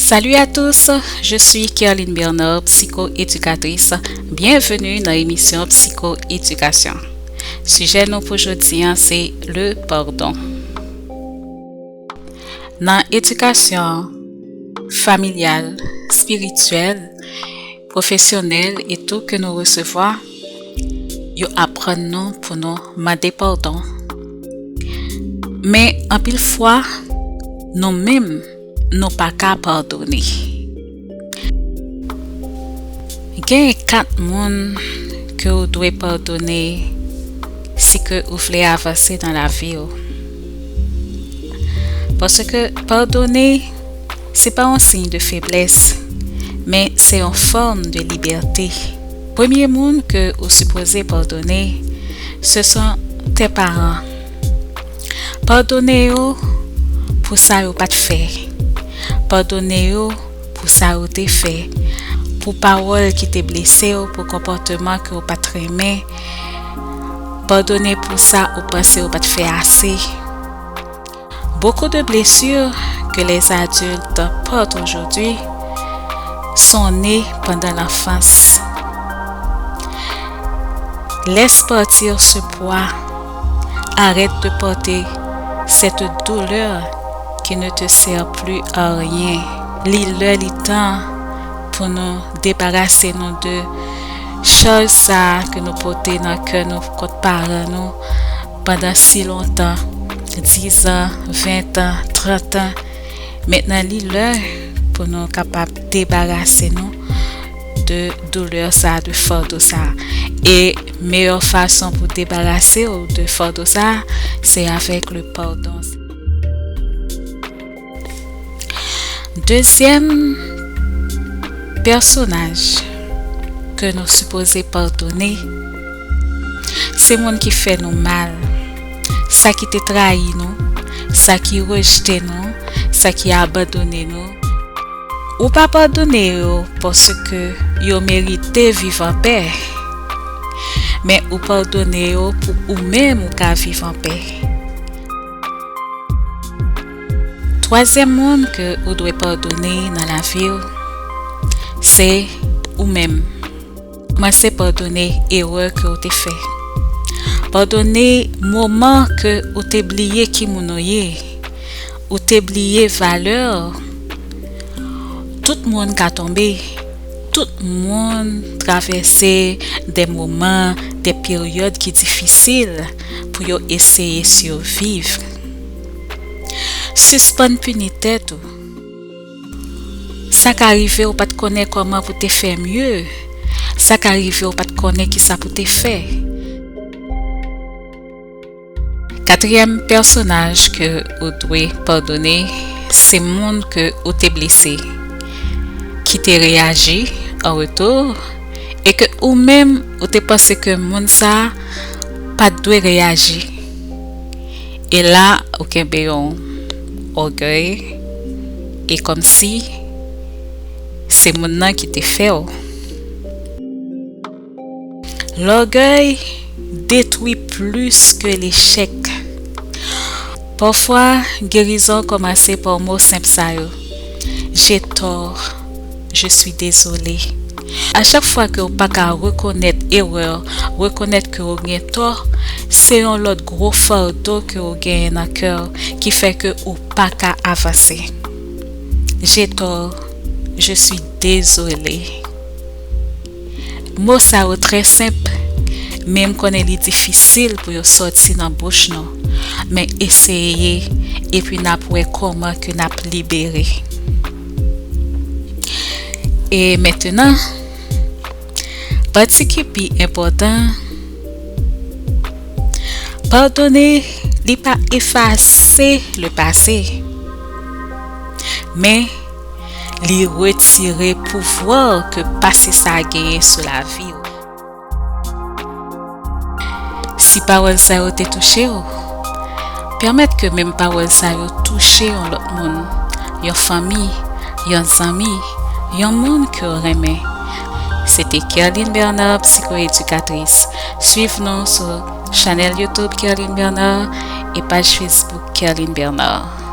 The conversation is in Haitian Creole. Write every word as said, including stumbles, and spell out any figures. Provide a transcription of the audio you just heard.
Salut à tous, je suis Kerline Bernard, psycho-éducatrice. Bienvenue nan emisyon Psycho-éducation. Sijè nou pou jodi a se le pardon. Nan edikasyon familyal, espirityèl, pwofesyonèl e tou ke nou resevwa, yo aprann nou pou nou mande padon. Men anpil fwa, nou menm, nou pa ka padone. Gen kat moun ke ou dwe padone si ke ou vle avanse nan lavi w. Paske padone, se pa yon siy de feblès, men se yon fòm de libète. Premye moun ke ou sipoze padone, se son tes parents. Padone yo pou sa yo pa t fè. Padone yo pou sa yo te fè. Pou pawòl ki te blese w, pou konpòteman ke w pa t renmen. Padone pou sa ou panse ou pa t fè ase. Beaucoup de blessures que les adultes portent aujourd'hui sont nées pendant l'enfance. Laisse partir ce poids. Arrête de porter cette douleur qui ne te sert plus à rien. Li lè, li tan pou nou debarase nou de chaj sa a ke nou pote nan kè nou kont paran nou pandan si lontan, diz an, ven an, trant an. Mentnan, li lè pou nou kapab debarase nou de doulè sa a, de fado sa a. E meyè fason pou debarase w de fado sa a, se avèk le pardon. Dezyèm pèsonaj ke nou sipoze padone, se moun ki fè nou mal, sa ki te trayi nou, sa ki rejte nou, sa ki abandone nou. Ou pa padone yo paske yo merite viv anpè, men ou padone yo pou ou menm ou ka viv anpè. Twazyèm moun ke ou dwe padone nan lavi w, se ou menm. Kòmanse padone erè ke w te fè. Padone moman ke ou te bliye ki moun ou ye. Ou te bliye valè w. Tout moun ka tonbe. Tout moun travèse de moman, de peryòd ki difisil pou yo eseye siviv. Sispann pini tèt ou. Sa ka rive ou pa t konnen kòman pou te fè mye. Sa ka rive ou pa t konnen kisa pou te fè. Katriyèm pèsonaj ke ou dwe padone, se moun ke ou te blese, ki te reyaji an retou, e ke ou menm ou te panse ke moun sa a pa t dwe reyaji. E la, ou kenbe yon ògèy, e kòmsi se moun nan ki te fè w. Lògèy detwi plis ke lechèk. Pafwa, gerizon kòmanse pa mo senp sa yo. J'ai tort, je suis désolé. A chak fwa ke w pa ka rekonèt erè w, rekonèt ke w gen tò, se yon lòt gwo fado ke w genyen nan kè w ki fè ke ou pa ka avanse. J'ai tort, je suis désolé. Mo sa yo trè senp, men m konnen li difisil pou yo sòti nan bouch nou. Men eseye, epi n ap wè kòman ke n ap libere. E mentnan, pati ki pi enpòtan, padone, li pa efase le pase, men li retire pouvwa ke pase sa a genyen sou lavi w. Si pawòl sa yo te touche w, pèmèt ke menm pawòl sa yo touche yon lòt moun, yon fanmi, yon zanmi, yon moun ke w renmen. Se te Kerline Bernard, psycho-éducatrice. Swiv nou sou chanèl YouTube Kerline Bernard e paj Facebook Kerline Bernard.